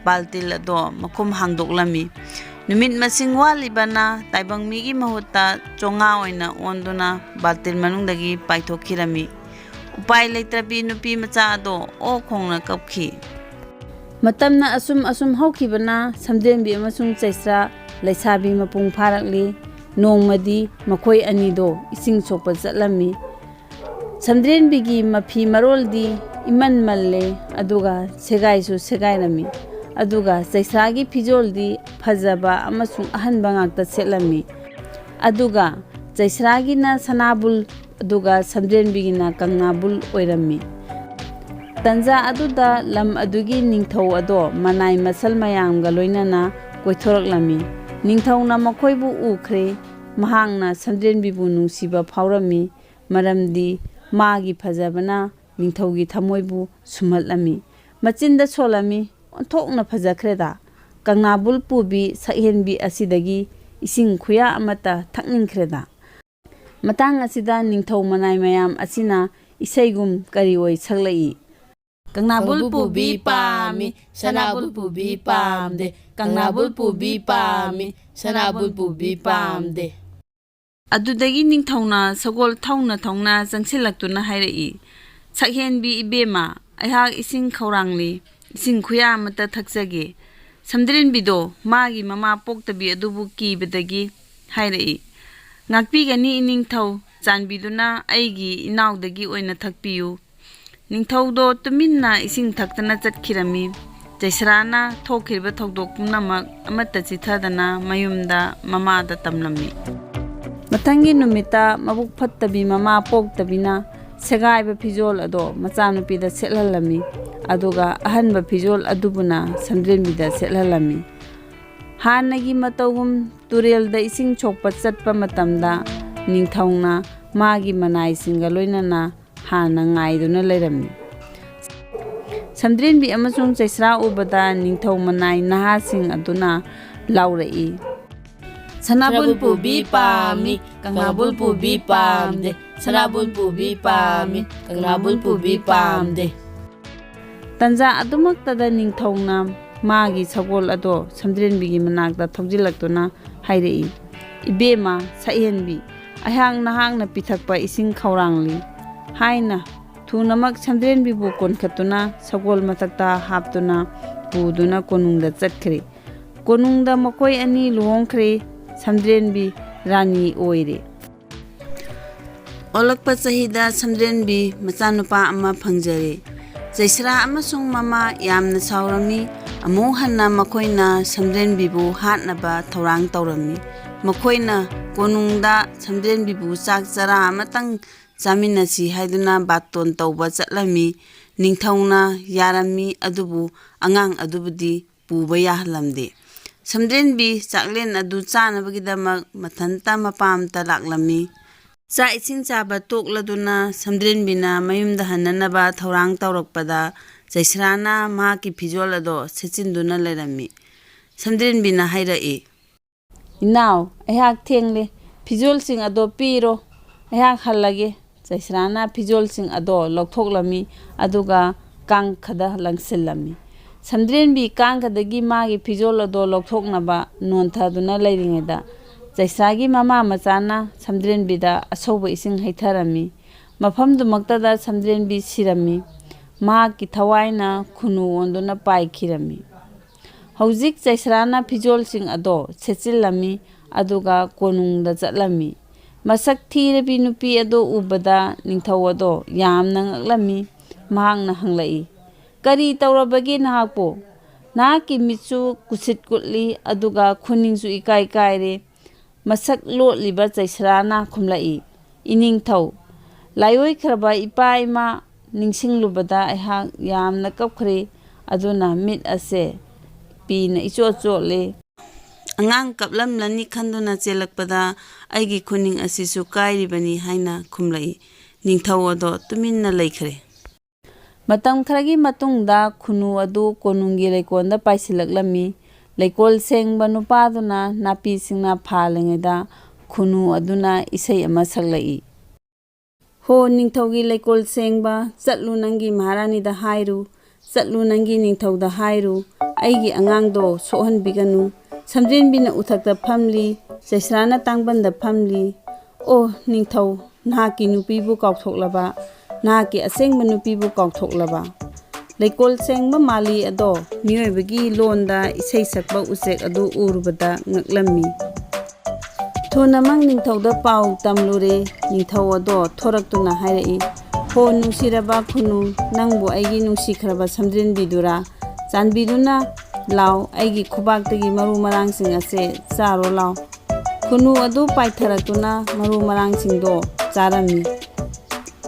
ꯕꯥꯜꯇꯤꯜ ꯑꯗꯣ ꯃꯈꯨꯝ ꯍꯥꯡꯗꯣꯛꯂꯝꯃꯤ꯫ ꯅꯨꯃꯤꯠ ꯃꯁꯤꯡ ꯋꯥꯠꯂꯤꯕꯅ ꯇꯥꯏꯕꯪ ꯃꯤꯒꯤ ꯃꯍꯨꯠꯇ ꯆꯣꯉꯥ ꯑꯣꯏꯅ ꯑꯣꯟꯗꯨꯅ ꯕꯥꯜꯇꯤꯜ ꯃꯅꯨꯡꯗꯒꯤ ꯄꯥꯏꯊꯣꯛꯈꯤꯔꯝꯃꯤ꯫ ꯎꯄꯥꯏ ꯂꯩꯇ꯭ꯔꯕꯤ ꯅꯨꯄꯤ ꯃꯆꯥ ꯑꯗꯣ ꯑꯣꯛ ꯈꯣꯡꯅ ꯀꯞꯈꯤ꯫ ꯃꯇꯝꯅ ꯑꯁꯨꯝ ꯑꯁꯨꯝ ꯍꯧꯈꯤꯕꯅ ꯁꯝꯗ꯭ꯔꯦꯟꯕꯤ ꯑꯃꯁꯨꯡ ꯆꯩꯁ꯭ꯔꯥ ꯂꯩꯁꯥꯕꯤ ꯃꯄꯨꯡ ꯐꯥꯔꯛꯂꯤ꯫ ꯅꯣꯡꯃꯗꯤ ꯃꯈꯣꯏ ꯑꯅꯤꯗꯣ ꯏꯁꯤꯡ ꯁꯣꯛꯄ ꯆꯠꯂꯝꯃꯤ꯫ ꯁꯝꯗ꯭ꯔꯦꯟꯕꯤꯒꯤ ꯃꯐꯤ ꯃꯔꯣꯜꯗꯤ ꯏꯃꯟ ꯃꯜꯂꯦ, ꯑꯗꯨꯒ ꯁꯦꯒꯥꯏꯁꯨ ꯁꯦꯒꯥꯏꯔꯝꯃꯤ꯫ ꯑꯗꯨꯒ ꯆꯩꯁ꯭ꯔꯥꯒꯤ ꯐꯤꯖꯣꯜꯗꯤ ꯐꯖꯕ ꯑꯃꯁꯨꯡ ꯑꯍꯟꯕ ꯉꯥꯛꯇ ꯁꯦꯠꯂꯝꯃꯤ꯫ ꯑꯗꯨꯒ ꯆꯩꯁ꯭ꯔꯥꯒꯤꯅ ꯁꯅꯥꯕꯨꯜ, ꯑꯗꯨꯒ ꯁꯝꯗ꯭ꯔꯦꯟꯕꯤꯒꯤꯅ ꯀꯪꯂꯥꯕꯨꯜ ꯑꯣꯏꯔꯝꯃꯤ꯫ ꯇꯟꯖꯥ ꯑꯗꯨꯗ ꯂꯝ ꯑꯗꯨꯒꯤ ꯅꯤꯡꯊꯧ ꯑꯗꯣ ꯃꯅꯥꯏ ꯃꯁꯜ ꯃꯌꯥꯝꯒ ꯂꯣꯏꯅꯅ ꯀꯣꯏꯊꯣꯔꯛꯂꯝꯃꯤ꯫ ꯅꯤꯡꯊꯧꯅ ꯃꯈꯣꯏꯕꯨ ꯎꯈ꯭ꯔꯦ꯫ ꯃꯍꯥꯛꯅ ꯁꯝꯗ꯭ꯔꯦꯟꯕꯤꯕꯨ ꯅꯨꯡꯁꯤꯕ ꯐꯥꯎꯔꯝꯃꯤ, ꯃꯔꯝꯗꯤ ꯃꯥꯒꯤ ꯐꯖꯕꯅ ꯅꯤꯡꯊꯧꯒꯤ ꯊꯃꯣꯏꯕꯨ ꯁꯨꯝꯍꯠꯂꯝꯃꯤ꯫ ꯃꯆꯤꯟꯗ ꯁꯣꯜꯂꯝꯃꯤ, "ꯑꯣꯟꯊꯣꯛꯅ ꯐꯖꯈ꯭ꯔꯦꯗ! ꯀꯪꯂꯥꯕꯨꯜ ꯄꯨꯕꯤ ꯁꯛꯍꯦꯟꯕꯤ ꯑꯁꯤꯗꯒꯤ ꯏꯁꯤꯡ ꯈꯨꯌꯥ ꯑꯃꯠꯇ ꯊꯛꯅꯤꯡꯈ꯭ꯔꯦꯗ!" ꯃꯇꯥꯡ ꯑꯁꯤꯗ ꯅꯤꯡꯊꯧ ꯃꯅꯥꯏ ꯃꯌꯥꯝ ꯑꯁꯤꯅ ꯏꯁꯩꯒꯨꯝ ꯀꯔꯤ ꯑꯣꯏ ꯁꯛꯂꯛꯏ? "ꯀꯪꯂꯥꯕꯨꯜ ꯄꯨꯕꯤ ꯄꯥꯝꯃꯤ, ꯁꯅꯥꯕꯨꯜ ꯄꯨꯕꯤ ꯄꯥꯝꯗꯦ꯫ ꯀꯪꯂꯥꯕꯨꯜ ꯄꯨꯕꯤ ꯄꯥꯝꯃꯤ, ꯁꯅꯥꯕꯨꯜ ꯄꯨꯕꯤ ꯄꯥꯝꯗꯦ"꯫ ꯑꯗꯨꯗꯒꯤ ꯅꯤꯡꯊꯧꯅ ꯁꯒꯣꯜ ꯊꯧꯅ ꯊꯧꯅ ꯆꯪꯁꯤꯜꯂꯛꯇꯨꯅ ꯍꯥꯏꯔꯛꯏ, "ꯁꯛꯍꯦꯟꯕꯤ ꯏꯕꯦꯝꯃ, ꯑꯩꯍꯥꯛ ꯏꯁꯤꯡ ꯈꯧꯔꯥꯡꯂꯤ, ꯏꯁꯤꯡ ꯈꯨꯌꯥ ꯑꯃꯠꯇ ꯊꯛꯆꯒꯦ"꯫ ꯁꯝꯗ꯭ꯔꯦꯟꯕꯤꯗꯣ ꯃꯥꯒꯤ ꯃꯃꯥ ꯄꯣꯛꯇꯕꯤ ꯑꯗꯨꯕꯨ ꯀꯤꯕꯗꯒꯤ ꯍꯥꯏꯔꯛꯏ, "ꯉꯥꯛꯄꯤꯒꯅꯤ ꯏꯅꯤꯡꯊꯧ, ꯆꯥꯟꯕꯤꯗꯨꯅ ꯑꯩꯒꯤ ꯏꯅꯥꯎꯗꯒꯤ ꯑꯣꯏꯅ ꯊꯛꯄꯤꯌꯨ"꯫ ꯅꯤꯡꯊꯧꯗꯣ ꯇꯨꯃꯤꯟꯅ ꯏꯁꯤꯡ ꯊꯛꯇꯅ ꯆꯠꯈꯤꯔꯝꯃꯤ꯫ ꯆꯩꯁ꯭ꯔꯥꯅ ꯊꯣꯛꯈꯤꯕ ꯊꯧꯗꯣꯛ ꯄꯨꯝꯅꯃꯛ ꯑꯃꯠꯇ ꯆꯤꯊꯗꯅ ꯃꯌꯨꯝꯗ ꯃꯃꯥꯗ ꯇꯝꯂꯝꯃꯤ꯫ ꯃꯊꯪꯒꯤ ꯅꯨꯃꯤꯠꯇ ꯃꯕꯨꯛ ꯐꯠꯇꯕꯤ ꯃꯃꯥ ꯄꯣꯛꯇꯕꯤꯅ ꯁꯦꯒꯥꯏꯕ ꯐꯤꯖꯣꯜ ꯑꯗꯣ ꯃꯆꯥꯅꯨꯄꯤꯗ ꯁꯦꯠꯍꯜꯂꯝꯃꯤ, ꯑꯗꯨꯒ ꯑꯍꯟꯕ ꯐꯤꯖꯣꯜ ꯑꯗꯨꯕꯨꯅ ꯁꯝꯗ꯭ꯔꯦꯟꯕꯤꯗ ꯁꯦꯠꯍꯜꯂꯝꯃꯤ꯫ ꯍꯥꯟꯅꯒꯤ ꯃꯇꯧꯒꯨꯝ ꯇꯨꯔꯦꯜꯗ ꯏꯁꯤꯡ ꯁꯣꯛꯄ ꯆꯠꯄ ꯃꯇꯝꯗ ꯅꯤꯡꯊꯧꯅ ꯃꯥꯒꯤ ꯃꯅꯥꯏꯁꯤꯡꯒ ꯂꯣꯏꯅꯅ ꯍꯥꯟꯅ ꯉꯥꯏꯗꯨꯅ ꯂꯩꯔꯝꯃꯤ꯫ ꯁꯝꯗ꯭ꯔꯦꯟꯕꯤ ꯑꯃꯁꯨꯡ ꯆꯩꯁ꯭ꯔꯥ ꯎꯕꯗ ꯅꯤꯡꯊꯧ ꯃꯅꯥꯏ ꯅꯍꯥꯁꯤꯡ ꯑꯗꯨꯅ ꯂꯥꯎꯔꯛꯏ, "ꯁꯅꯥꯕꯨꯜ ꯄꯨꯕꯤ ꯄꯥꯝꯃꯤ, ꯀꯪꯂꯥꯕꯨꯜ ꯄꯨꯕꯤ ꯄꯥꯝꯗꯦ꯫ ꯁꯅꯥꯕꯨꯜ ꯄꯨꯕꯤ ꯄꯥꯝꯃꯤ, ꯀꯪꯂꯥꯕꯨꯜ ꯄꯨꯕꯤ ꯄꯥꯝꯗꯦ"꯫ ꯇꯟꯖꯥ ꯑꯗꯨꯃꯛꯇꯗ ꯅꯤꯡꯊꯧꯅ ꯃꯥꯒꯤ ꯁꯒꯣꯜ ꯑꯗꯣ ꯁꯝꯗ꯭ꯔꯦꯟꯕꯤꯒꯤ ꯃꯅꯥꯛꯇ ꯊꯧꯖꯤꯜꯂꯛꯇꯨꯅ ꯍꯥꯏꯔꯛꯏ, "ꯏꯕꯦꯝꯃ ꯁꯛꯍꯦꯟꯕꯤ, ꯑꯩꯍꯥꯛ ꯅꯍꯥꯛꯅ ꯄꯤꯊꯛꯄ ꯏꯁꯤꯡ ꯈꯧꯔꯥꯡꯂꯤ" ꯍꯥꯏꯅ ꯊꯨꯅꯃꯛ ꯁꯝꯗ꯭ꯔꯦꯟꯕꯤꯕꯨ ꯀꯣꯟꯈꯠꯇꯨꯅ ꯁꯒꯣꯜ ꯃꯊꯛꯇ ꯍꯥꯞꯇꯨꯅ ꯄꯨꯗꯨꯅ ꯀꯣꯅꯨꯡꯗ ꯆꯠꯈ꯭ꯔꯦ꯫ ꯀꯣꯅꯨꯡꯗ ꯃꯈꯣꯏ ꯑꯅꯤ ꯂꯨꯍꯣꯡꯈ꯭ꯔꯦ꯫ ꯁꯝꯗ꯭ꯔꯦꯟꯕꯤ ꯔꯥꯅꯤ ꯑꯣꯏꯔꯦ꯫ ꯑꯣꯜꯂꯛꯄ ꯆꯍꯤꯗ ꯁꯝꯗ꯭ꯔꯦꯟꯕꯤ ꯃꯆꯥꯅꯨꯄꯥ ꯑꯃ ꯐꯪꯖꯔꯦ꯫ ꯆꯩꯁ꯭ꯔꯥ ꯑꯃꯁꯨꯡ ꯃꯃꯥ ꯌꯥꯝꯅ ꯁꯥꯎꯔꯝꯃꯤ꯫ ꯑꯃꯨꯛ ꯍꯟꯅ ꯃꯈꯣꯏꯅ ꯁꯝꯗ꯭ꯔꯦꯟꯕꯤꯕꯨ ꯍꯥꯠꯅꯕ ꯊꯧꯔꯥꯡ ꯇꯧꯔꯝꯃꯤ꯫ ꯃꯈꯣꯏꯅ ꯀꯣꯅꯨꯡꯗ ꯁꯝꯗ꯭ꯔꯦꯟꯕꯤꯕꯨ ꯆꯥꯛ ꯆꯔꯥ ꯑꯃꯇꯪ ꯆꯥꯃꯤꯟꯅꯁꯤ ꯍꯥꯏꯗꯨꯅ ꯕꯥꯇꯣꯟ ꯇꯧꯕ ꯆꯠꯂꯝꯃꯤ꯫ ꯅꯤꯡꯊꯧꯅ ꯌꯥꯔꯝꯃꯤ, ꯑꯗꯨꯕꯨ ꯑꯉꯥꯡ ꯑꯗꯨꯕꯨꯗꯤ ꯄꯨꯕ ꯌꯥꯍꯜꯂꯝꯗꯦ꯫ ꯁꯝꯗ꯭ꯔꯦꯟꯕꯤ ꯆꯥꯛꯂꯦꯟ ꯑꯗꯨ ꯆꯥꯅꯕꯒꯤꯗꯃꯛ ꯃꯊꯟꯇ ꯃꯄꯥꯝꯇ ꯂꯥꯛꯂꯝꯃꯤ꯫ ꯆꯥꯛ ꯏꯁꯤꯡ ꯆꯥꯕ ꯇꯣꯛꯂꯗꯨꯅ ꯁꯝꯗ꯭ꯔꯦꯟꯕꯤꯅ ꯃꯌꯨꯝꯗ ꯍꯟꯅꯅꯕ ꯊꯧꯔꯥꯡ ꯇꯧꯔꯛꯄꯗ, ꯆꯩꯁ꯭ꯔꯥꯅ ꯃꯍꯥꯛꯀꯤ ꯐꯤꯖꯣꯜ ꯑꯗꯣ ꯁꯦꯠꯆꯤꯟꯗꯨꯅ ꯂꯩꯔꯝꯃꯤ꯫ ꯁꯝꯗ꯭ꯔꯦꯟꯕꯤꯅ ꯍꯥꯏꯔꯛꯏ, "ꯏꯅꯥꯎ, ꯑꯩꯍꯥꯛ ꯊꯦꯡꯂꯦ꯫ ꯐꯤꯖꯣꯜꯁꯤꯡ ꯑꯗꯣ ꯄꯤꯔꯣ꯫ ꯑꯩꯍꯥꯛ ꯍꯜꯂꯒꯦ꯫" ꯆꯩꯁ꯭ꯔꯥꯅ ꯐꯤꯖꯣꯜꯁꯤꯡ ꯑꯗꯣ ꯂꯧꯊꯣꯛꯂꯝꯃꯤ, ꯑꯗꯨꯒ ꯀꯥꯡꯈꯗ ꯂꯪꯁꯤꯜꯂꯝꯃꯤ꯫ ꯁꯝꯗ꯭ꯔꯦꯟꯕꯤ ꯀꯥꯡꯈꯗꯒꯤ ꯃꯥꯒꯤ ꯐꯤꯖꯣꯜ ꯑꯗꯣ ꯂꯧꯊꯣꯛꯅꯕ ꯅꯣꯟꯊꯗꯨꯅ ꯂꯩꯔꯤꯉꯩꯗ, ꯆꯩꯁ꯭ꯔꯥꯒꯤ ꯃꯃꯥ ꯃꯆꯥꯅ ꯁꯝꯗ꯭ꯔꯦꯟꯕꯤꯗ ꯑꯁꯧꯕ ꯏꯁꯤꯡ ꯍꯩꯊꯔꯝꯃꯤ꯫ ꯃꯐꯝꯗꯨꯃꯛꯇꯗ ꯁꯝꯗ꯭ꯔꯦꯟꯕꯤ ꯁꯤꯔꯝꯃꯤ꯫ ꯃꯍꯥꯛꯀꯤ ꯊꯋꯥꯏꯅ ꯈꯨꯅꯨ ꯑꯣꯟꯗꯨꯅ ꯄꯥꯏꯈꯤꯔꯝꯃꯤ꯫ ꯍꯧꯖꯤꯛ ꯆꯩꯁ꯭ꯔꯥꯅ ꯐꯤꯖꯣꯜꯁꯤꯡ ꯑꯗꯣ ꯁꯦꯠꯆꯤꯜꯂꯝꯃꯤ, ꯑꯗꯨꯒ ꯀꯣꯅꯨꯡꯗ ꯆꯠꯂꯝꯃꯤ꯫ ꯃꯁꯛ ꯊꯤꯔꯕꯤ ꯅꯨꯄꯤ ꯑꯗꯣ ꯎꯕꯗ ꯅꯤꯡꯊꯧ ꯑꯗꯣ ꯌꯥꯝꯅ ꯉꯛꯂꯝꯃꯤ꯫ ꯃꯍꯥꯛꯅ ꯍꯪꯂꯛꯏ, "ꯀꯔꯤ ꯇꯧꯔꯕꯒꯦ ꯅꯍꯥꯛꯄꯨ? ꯅꯍꯥꯛꯀꯤ ꯃꯤꯠꯁꯨ ꯀꯨꯠꯁꯤꯠ ꯀꯨꯠꯂꯤ, ꯑꯗꯨꯒ ꯈꯨꯅꯤꯡꯁꯨ ꯏꯀꯥꯏ ꯀꯥꯏꯔꯦ꯫ ꯃꯁꯛ ꯂꯣꯠꯂꯤꯕ ꯆꯩꯁ꯭ꯔꯥꯅ ꯈꯨꯝꯂꯛꯏ, "ꯏꯅꯤꯡꯊꯧ, ꯂꯥꯏꯑꯣꯏꯈ꯭ꯔꯕ ꯏꯄꯥ ꯏꯃꯥ ꯅꯤꯡꯁꯤꯡꯂꯨꯕꯗ ꯑꯩꯍꯥꯛ ꯌꯥꯝꯅ ꯀꯞꯈ꯭ꯔꯦ, ꯑꯗꯨꯅ ꯃꯤꯠ ꯑꯁꯦ ꯄꯤꯅ ꯏꯆꯣꯠ ꯆꯣꯠꯂꯦ꯫ ꯑꯉꯥꯡ ꯀꯞꯂꯝꯂꯅꯤ ꯈꯟꯗꯨꯅ ꯆꯦꯜꯂꯛꯄꯗ ꯑꯩꯒꯤ ꯈꯨꯅꯤꯡ ꯑꯁꯤꯁꯨ ꯀꯥꯏꯔꯤꯕꯅꯤ" ꯍꯥꯏꯅ ꯈꯨꯝꯂꯛꯏ꯫ ꯅꯤꯡꯊꯧ ꯑꯗꯣ ꯇꯨꯃꯤꯟꯅ ꯂꯩꯈ꯭ꯔꯦ꯫ ꯃꯇꯝ ꯈꯔꯒꯤ ꯃꯇꯨꯡꯗ ꯈꯨꯅꯨ ꯑꯗꯨ ꯀꯣꯅꯨꯡꯒꯤ ꯂꯩꯀꯣꯜꯗ ꯄꯥꯏꯁꯤꯜꯂꯛꯂꯝꯃꯤ꯫ ꯂꯩꯀꯣꯜ ꯁꯦꯡꯕ ꯅꯨꯄꯥꯗꯨꯅ ꯅꯥꯄꯤꯁꯤꯡꯅ ꯐꯥꯜꯂꯤꯉꯩꯗ ꯈꯨꯅꯨ ꯑꯗꯨꯅ ꯏꯁꯩ ꯑꯃ ꯁꯛꯂꯛꯏ꯫ "ꯍꯣ ꯅꯤꯡꯊꯧꯒꯤ ꯂꯩꯀꯣꯜ ꯁꯦꯡꯕ, ꯆꯠꯂꯨ ꯅꯪꯒꯤ ꯃꯍꯥꯔꯥꯅꯤꯗ ꯍꯥꯏꯔꯨ, ꯆꯠꯂꯨ ꯅꯪꯒꯤ ꯅꯤꯡꯊꯧꯗ ꯍꯥꯏꯔꯨ, ꯑꯩꯒꯤ ꯑꯉꯥꯡꯗꯣ ꯁꯣꯛꯍꯟꯕꯤꯒꯅꯨ꯫ ꯁꯝꯗ꯭ꯔꯦꯟꯕꯤꯅ ꯎꯊꯛꯇ ꯐꯝꯂꯤ, ꯆꯩꯁ꯭ꯔꯥꯅ ꯇꯥꯡꯕꯟꯗ ꯐꯝꯂꯤ꯫ ꯑꯣ ꯅꯤꯡꯊꯧ, ꯅꯍꯥꯛꯀꯤ ꯅꯨꯄꯤꯕꯨ ꯀꯥꯎꯊꯣꯛꯂꯕ? ꯅꯍꯥꯛꯀꯤ ꯑꯁꯦꯡꯕ ꯅꯨꯄꯤꯕꯨ ꯀꯥꯎꯊꯣꯛꯂꯕ? ꯂꯩꯀꯣꯜ ꯁꯦꯡꯕ ꯃꯥꯂꯤ ꯑꯗꯣ ꯃꯤꯑꯣꯏꯕꯒꯤ ꯂꯣꯟꯗ ꯏꯁꯩ ꯁꯛꯄ ꯎꯆꯦꯛ ꯑꯗꯨ ꯎꯔꯨꯕꯗ ꯉꯛꯂꯝꯃꯤ꯫ ꯊꯨꯅꯃꯛ ꯅꯤꯡꯊꯧꯗ ꯄꯥꯎ ꯇꯝꯂꯨꯔꯦ꯫ ꯅꯤꯡꯊꯧ ꯑꯗꯣ ꯊꯣꯔꯛꯇꯨꯅ ꯍꯥꯏꯔꯛꯏ, "ꯍꯣ ꯅꯨꯡꯁꯤꯔꯕ ꯈꯨꯅꯨ, ꯅꯪꯕꯨ ꯑꯩꯒꯤ ꯅꯨꯡꯁꯤꯈ꯭ꯔꯕ ꯁꯝꯖꯤꯟꯕꯤꯗꯨꯔꯥ? ꯆꯥꯟꯕꯤꯗꯨꯅ ꯂꯥꯎ, ꯑꯩꯒꯤ ꯈꯨꯕꯥꯛꯇꯒꯤ ꯃꯔꯨ ꯃꯔꯥꯡꯁꯤꯡ ꯑꯁꯦ ꯆꯥꯔꯣ ꯂꯥꯎ꯫" ꯈꯨꯅꯨ ꯑꯗꯨ ꯄꯥꯏꯊꯔꯛꯇꯨꯅ ꯃꯔꯨ ꯃꯔꯥꯡꯁꯤꯡꯗꯣ ꯆꯥꯔꯝꯃꯤ꯫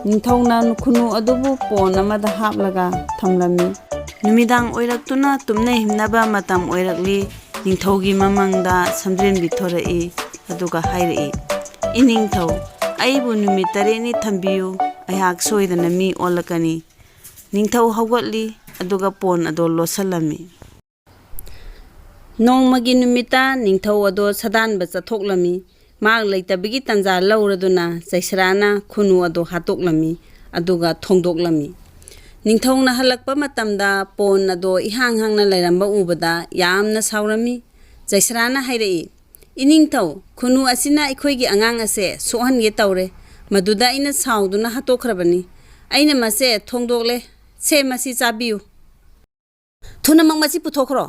ꯅꯤꯡꯊꯧꯅ ꯈꯨꯅꯨ ꯑꯗꯨꯕꯨ ꯄꯣꯟ ꯑꯃꯗ ꯍꯥꯞꯂꯒ ꯊꯝꯂꯝꯃꯤ꯫ ꯅꯨꯃꯤꯗꯥꯡ ꯑꯣꯏꯔꯛꯇꯨꯅ ꯇꯨꯝꯅ ꯍꯤꯞꯅꯕ ꯃꯇꯝ ꯑꯣꯏꯔꯛꯂꯤ꯫ ꯅꯤꯡꯊꯧꯒꯤ ꯃꯃꯪꯗ ꯁꯝꯖꯦꯟꯕꯤ ꯊꯣꯔꯛꯏ, ꯑꯗꯨꯒ ꯍꯥꯏꯔꯛꯏ, "ꯏꯅꯤꯡꯊꯧ, ꯑꯩꯕꯨ ꯅꯨꯃꯤꯠ ꯇꯔꯦꯠꯅꯤ ꯊꯝꯕꯤꯌꯨ, ꯑꯩꯍꯥꯛ ꯁꯣꯏꯗꯅ ꯃꯤ ꯑꯣꯜꯂꯛꯀꯅꯤ꯫" ꯅꯤꯡꯊꯧ ꯍꯧꯒꯠꯂꯤ, ꯑꯗꯨꯒ ꯄꯣꯟ ꯑꯗꯣ ꯂꯣꯠꯁꯤꯜꯂꯝꯃꯤ꯫ ꯅꯣꯡꯃꯒꯤ ꯅꯨꯃꯤꯠꯇ ꯅꯤꯡꯊꯧ ꯑꯗꯣ ꯁꯥꯗꯥꯟꯕ ꯆꯠꯊꯣꯛꯂꯝꯃꯤ꯫ ꯃꯍꯥꯛ ꯂꯩꯇꯕꯒꯤ ꯇꯥꯟꯖꯥ ꯂꯧꯔꯗꯨꯅ ꯆꯩꯁ꯭ꯔꯥꯅ ꯈꯨꯅꯨ ꯑꯗꯣ ꯍꯥꯠꯇꯣꯛꯂꯝꯃꯤ, ꯑꯗꯨꯒ ꯊꯣꯡꯗꯣꯛꯂꯝꯃꯤ꯫ ꯅꯤꯡꯊꯧꯅ ꯍꯜꯂꯛꯄ ꯃꯇꯝꯗ ꯄꯣꯟ ꯑꯗꯣ ꯏꯍꯥꯡ ꯍꯥꯡꯅ ꯂꯩꯔꯝꯕ ꯎꯕꯗ ꯌꯥꯝꯅ ꯁꯥꯎꯔꯝꯃꯤ꯫ ꯆꯩꯁ꯭ꯔꯥꯅ ꯍꯥꯏꯔꯛꯏ, "ꯏꯅꯤꯡꯊꯧ, ꯈꯨꯅꯨ ꯑꯁꯤꯅ ꯑꯩꯈꯣꯏꯒꯤ ꯑꯉꯥꯡ ꯑꯁꯦ ꯁꯣꯛꯍꯟꯒꯦ ꯇꯧꯔꯦ꯫ ꯃꯗꯨꯗ ꯑꯩꯅ ꯁꯥꯎꯗꯨꯅ ꯍꯥꯠꯇꯣꯛꯈ꯭ꯔꯕꯅꯤ꯫ ꯑꯩꯅ ꯃꯁꯦ ꯊꯣꯡꯗꯣꯛꯂꯦ꯫ ꯁꯦ, ꯃꯁꯤ ꯆꯥꯕꯤꯌꯨ꯫ ꯊꯨꯅꯃꯛ ꯃꯁꯤ ꯄꯨꯊꯣꯛꯈ꯭ꯔꯣ!"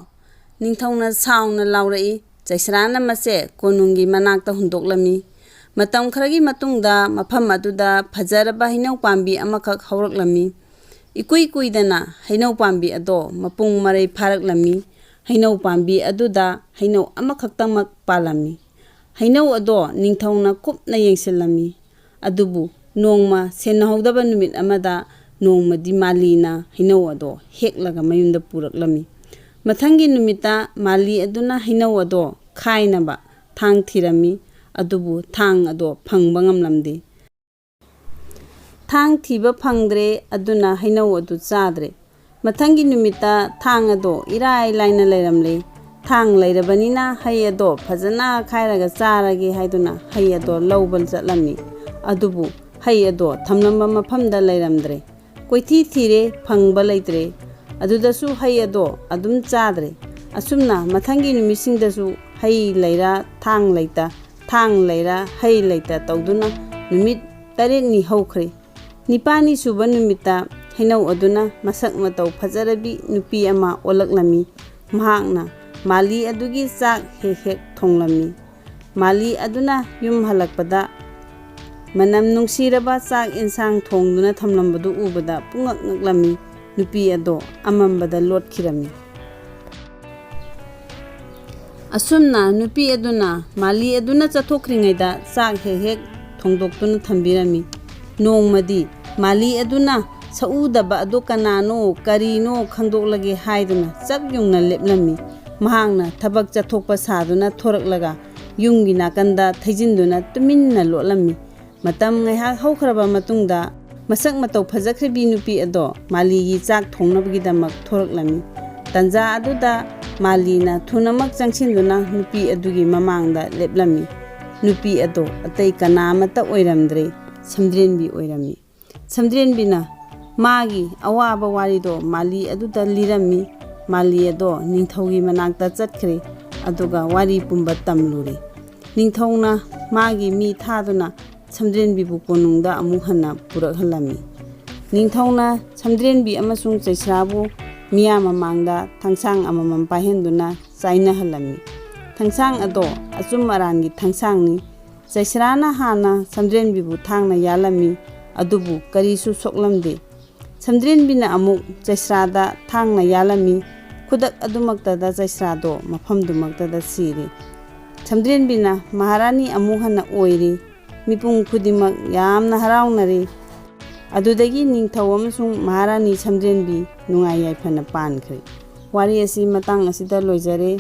ꯅꯤꯡꯊꯧꯅ ꯁꯥꯎꯅ ꯂꯥꯎꯔꯛꯏ꯫ ꯆꯩꯁ꯭ꯔꯥꯅ ꯃꯁꯦ ꯀꯣꯅꯨꯡꯒꯤ ꯃꯅꯥꯛꯇ ꯍꯨꯟꯗꯣꯛꯂꯝꯃꯤ꯫ ꯃꯇꯝ ꯈꯔꯒꯤ ꯃꯇꯨꯡꯗ ꯃꯐꯝ ꯑꯗꯨꯗ ꯐꯖꯔꯕ ꯍꯩꯅꯧ ꯄꯥꯝꯕꯤ ꯑꯃꯈꯛ ꯍꯧꯔꯛꯂꯝꯃꯤ꯫ ꯏꯀꯨꯏ ꯀꯨꯏꯗꯅ ꯍꯩꯅꯧ ꯄꯥꯝꯕꯤ ꯑꯗꯣ ꯃꯄꯨꯡ ꯃꯔꯩ ꯐꯥꯔꯛꯂꯝꯃꯤ꯫ ꯍꯩꯅꯧ ꯄꯥꯝꯕꯤ ꯑꯗꯨꯗ ꯍꯩꯅꯧ ꯑꯃꯈꯛꯇꯃꯛ ꯄꯥꯜꯂꯝꯃꯤ꯫ ꯍꯩꯅꯧ ꯑꯗꯣ ꯅꯤꯡꯊꯧꯅ ꯀꯨꯞꯅ ꯌꯦꯡꯁꯤꯜꯂꯝꯃꯤ꯫ ꯑꯗꯨꯕꯨ ꯅꯣꯡꯃ ꯁꯦꯟꯅꯍꯧꯗꯕ ꯅꯨꯃꯤꯠ ꯑꯃꯗ ꯅꯣꯡꯃꯗꯤ ꯃꯥꯂꯤꯅ ꯍꯩꯅꯧ ꯑꯗꯣ ꯍꯦꯛꯂꯒ ꯃꯌꯨꯝꯗ ꯄꯨꯔꯛꯂꯝꯃꯤ꯫ ꯃꯊꯪꯒꯤ ꯅꯨꯃꯤꯠꯇ ꯃꯥꯂꯤ ꯑꯗꯨꯅ ꯍꯩꯅꯧ ꯑꯗꯣ ꯈꯥꯏꯅꯕ ꯊꯥꯡ ꯊꯤꯔꯝꯃꯤ, ꯑꯗꯨꯕꯨ ꯊꯥꯡ ꯑꯗꯣ ꯐꯪꯕ ꯉꯝꯂꯝꯗꯦ꯫ ꯊꯥꯡ ꯊꯤꯕ ꯐꯪꯗ꯭ꯔꯦ, ꯑꯗꯨꯅ ꯍꯩꯅꯧ ꯑꯗꯨ ꯆꯥꯗ꯭ꯔꯦ꯫ ꯃꯊꯪꯒꯤ ꯅꯨꯃꯤꯠꯇ ꯊꯥꯡ ꯑꯗꯣ ꯏꯔꯥꯏ ꯂꯥꯏꯅ ꯂꯩꯔꯝꯂꯦ꯫ ꯊꯥꯡ ꯂꯩꯔꯕꯅꯤꯅ ꯍꯩ ꯑꯗꯣ ꯐꯖꯅ ꯈꯥꯏꯔꯒ ꯆꯥꯔꯒꯦ ꯍꯥꯏꯗꯨꯅ ꯍꯩ ꯑꯗꯣ ꯂꯧꯕ ꯆꯠꯂꯝꯃꯤ꯫ ꯑꯗꯨꯕꯨ ꯍꯩ ꯑꯗꯣ ꯊꯝꯂꯝꯕ ꯃꯐꯝꯗ ꯂꯩꯔꯝꯗ꯭ꯔꯦ꯫ ꯀꯣꯏꯊꯤ ꯊꯤꯔꯦ, ꯐꯪꯕ ꯂꯩꯇ꯭ꯔꯦ꯫ ꯑꯗꯨꯗꯁꯨ ꯍꯩ ꯑꯗꯣ ꯑꯗꯨꯝ ꯆꯥꯗ꯭ꯔꯦ꯫ ꯑꯁꯨꯝꯅ ꯃꯊꯪꯒꯤ ꯅꯨꯃꯤꯠꯁꯤꯡꯗꯁꯨ ꯍꯩ ꯂꯩꯔ ꯊꯥꯡ ꯂꯩꯇ, ꯊꯥꯡ ꯂꯩꯔ ꯍꯩ ꯂꯩꯇ ꯇꯧꯗꯨꯅ ꯅꯨꯃꯤꯠ ꯇꯔꯦꯠꯅꯤ ꯍꯧꯈ꯭ꯔꯦ꯫ ꯅꯤꯄꯥꯜꯅꯤ ꯁꯨꯕ ꯅꯨꯃꯤꯠꯇ ꯍꯩꯅꯧ ꯑꯗꯨꯅ ꯃꯁꯛ ꯃꯇꯧ ꯐꯖꯔꯕꯤ ꯅꯨꯄꯤ ꯑꯃ ꯑꯣꯜꯂꯛꯂꯝꯃꯤ꯫ ꯃꯍꯥꯛꯅ ꯃꯥꯂꯤ ꯑꯗꯨꯒꯤ ꯆꯥꯛ ꯍꯦꯛ ꯍꯦꯛ ꯊꯣꯡꯂꯝꯃꯤ꯫ ꯃꯥꯂꯤ ꯑꯗꯨꯅ ꯌꯨꯝ ꯍꯜꯂꯛꯄꯗ ꯃꯅꯝ ꯅꯨꯡꯁꯤꯔꯕ ꯆꯥꯛ ꯏꯟꯁꯥꯡ ꯊꯣꯡꯗꯨꯅ ꯊꯝꯂꯝꯕꯗꯨ ꯎꯕꯗ ꯄꯨꯡꯉꯛ ꯉꯛꯂꯝꯃꯤ꯫ ꯅꯨꯄꯤ ꯑꯗꯣ ꯑꯃꯝꯕꯗ ꯂꯣꯠꯈꯤꯔꯝꯃꯤ꯫ ꯑꯁꯨꯝꯅ ꯅꯨꯄꯤ ꯑꯗꯨꯅ ꯃꯥꯂꯤ ꯑꯗꯨꯅ ꯆꯠꯊꯣꯛꯈ꯭ꯔꯤꯉꯩꯗ ꯆꯥꯛ ꯍꯦꯛ ꯍꯦꯛ ꯊꯣꯡꯗꯣꯛꯇꯨꯅ ꯊꯝꯕꯤꯔꯝꯃꯤ꯫ ꯅꯣꯡꯃꯗꯤ ꯃꯥꯂꯤ ꯑꯗꯨꯅ ꯁꯛꯎꯗꯕ ꯑꯗꯨ ꯀꯅꯥꯅꯣ, ꯀꯔꯤꯅꯣ ꯈꯪꯗꯣꯛꯂꯒꯦ ꯍꯥꯏꯗꯨꯅ ꯆꯞ ꯌꯨꯡꯅ ꯂꯦꯞꯂꯝꯃꯤ꯫ ꯃꯍꯥꯛꯅ ꯊꯕꯛ ꯆꯠꯊꯣꯛꯄ ꯁꯥꯗꯨꯅ ꯊꯣꯔꯛꯂꯒ ꯌꯨꯝꯒꯤ ꯅꯥꯀꯟꯗ ꯊꯩꯖꯤꯟꯗꯨꯅ ꯇꯨꯃꯤꯟꯅ ꯂꯣꯠꯂꯝꯃꯤ꯫ ꯃꯇꯝ ꯉꯥꯏꯍꯥꯛ ꯍꯧꯈ꯭ꯔꯕ ꯃꯇꯨꯡꯗ ꯃꯁꯛ ꯃꯇꯧ ꯐꯖꯈ꯭ꯔꯕꯤ ꯅꯨꯄꯤ ꯑꯗꯣ ꯃꯥꯂꯤꯒꯤ ꯆꯥꯛ ꯊꯣꯡꯅꯕꯒꯤꯗꯃꯛ ꯊꯣꯔꯛꯂꯝꯃꯤ꯫ ꯇꯟꯖꯥ ꯑꯗꯨꯗ ꯃꯥꯂꯤꯅ ꯊꯨꯅꯃꯛ ꯆꯪꯁꯤꯟꯗꯨꯅ ꯅꯨꯄꯤ ꯑꯗꯨꯒꯤ ꯃꯃꯥꯡꯗ ꯂꯦꯞꯂꯝꯃꯤ꯫ ꯅꯨꯄꯤ ꯑꯗꯣ ꯑꯇꯩ ꯀꯅꯥ ꯑꯃꯠꯇ ꯑꯣꯏꯔꯝꯗ꯭ꯔꯦ, ꯁꯝꯗ꯭ꯔꯦꯟꯕꯤ ꯑꯣꯏꯔꯝꯃꯤ꯫ ꯁꯝꯗ꯭ꯔꯦꯟꯕꯤꯅ ꯃꯥꯒꯤ ꯑꯋꯥꯕ ꯋꯥꯔꯤꯗꯣ ꯃꯥꯂꯤ ꯑꯗꯨꯗ ꯂꯤꯔꯝꯃꯤ꯫ ꯃꯥꯂꯤ ꯑꯗꯣ ꯅꯤꯡꯊꯧꯒꯤ ꯃꯅꯥꯛꯇ ꯆꯠꯈ꯭ꯔꯦ, ꯑꯗꯨꯒ ꯋꯥꯔꯤ ꯄꯨꯝꯕ ꯇꯝꯂꯨꯔꯦ꯫ ꯅꯤꯡꯊꯧꯅ ꯃꯥꯒꯤ ꯃꯤ ꯊꯥꯗꯨꯅ ꯁꯝꯗ꯭ꯔꯦꯟꯕꯤꯕꯨ ꯀꯣꯅꯨꯡꯗ ꯑꯃꯨꯛ ꯍꯟꯅ ꯄꯨꯔꯛꯍꯜꯂꯝꯃꯤ꯫ ꯅꯤꯡꯊꯧꯅ ꯁꯝꯗ꯭ꯔꯦꯟꯕꯤ ꯑꯃꯁꯨꯡ ꯆꯩꯁ꯭ꯔꯥꯕꯨ ꯃꯤꯌꯥꯝ ꯃꯃꯥꯡꯗ ꯊꯥꯡꯁꯥꯡ ꯑꯃꯃꯝ ꯄꯥꯏꯍꯟꯗꯨꯅ ꯆꯥꯏꯅꯍꯜꯂꯝꯃꯤ꯫ ꯊꯥꯡꯁꯥꯡ ꯑꯗꯣ ꯑꯆꯨꯝ ꯑꯔꯥꯟꯒꯤ ꯊꯥꯡꯁꯥꯡꯅꯤ꯫ ꯆꯩꯁ꯭ꯔꯥꯅ ꯍꯥꯟꯅ ꯁꯝꯗ꯭ꯔꯦꯟꯕꯤꯕꯨ ꯊꯥꯡꯅ ꯌꯥꯜꯂꯝꯃꯤ, ꯑꯗꯨꯕꯨ ꯀꯔꯤꯁꯨ ꯁꯣꯛꯂꯝꯗꯦ꯫ ꯁꯝꯗ꯭ꯔꯦꯟꯕꯤꯅ ꯑꯃꯨꯛ ꯆꯩꯁ꯭ꯔꯥꯗ ꯊꯥꯡꯅ ꯌꯥꯜꯂꯝꯃꯤ꯫ ꯈꯨꯗꯛ ꯑꯗꯨꯃꯛꯇꯗ ꯆꯩꯁ꯭ꯔꯥꯗꯣ ꯃꯐꯝꯗꯨꯃꯛꯇꯗ ꯁꯤꯔꯦ꯫ ꯁꯝꯗ꯭ꯔꯦꯟꯕꯤꯅ ꯃꯍꯥꯔꯥꯅꯤ ꯑꯃꯨꯛ ꯍꯟꯅ ꯑꯣꯏꯔꯦ꯫ ꯃꯤꯄꯨꯝ ꯈꯨꯗꯤꯡꯃꯛ ꯌꯥꯝꯅ ꯍꯔꯥꯎꯅꯔꯦ꯫ ꯑꯗꯨꯗꯒꯤ ꯅꯤꯡꯊꯧ ꯑꯃꯁꯨꯡ ꯃꯍꯥꯔꯥꯅꯤ ꯁꯝꯗ꯭ꯔꯦꯟꯕꯤ ꯅꯨꯡꯉꯥꯏ ꯌꯥꯏꯐꯅ ꯄꯥꯟꯈ꯭ꯔꯦ꯫ ꯋꯥꯔꯤ ꯑꯁꯤ ꯃꯇꯥꯡ ꯑꯁꯤꯗ ꯂꯣꯏꯖꯔꯦ꯫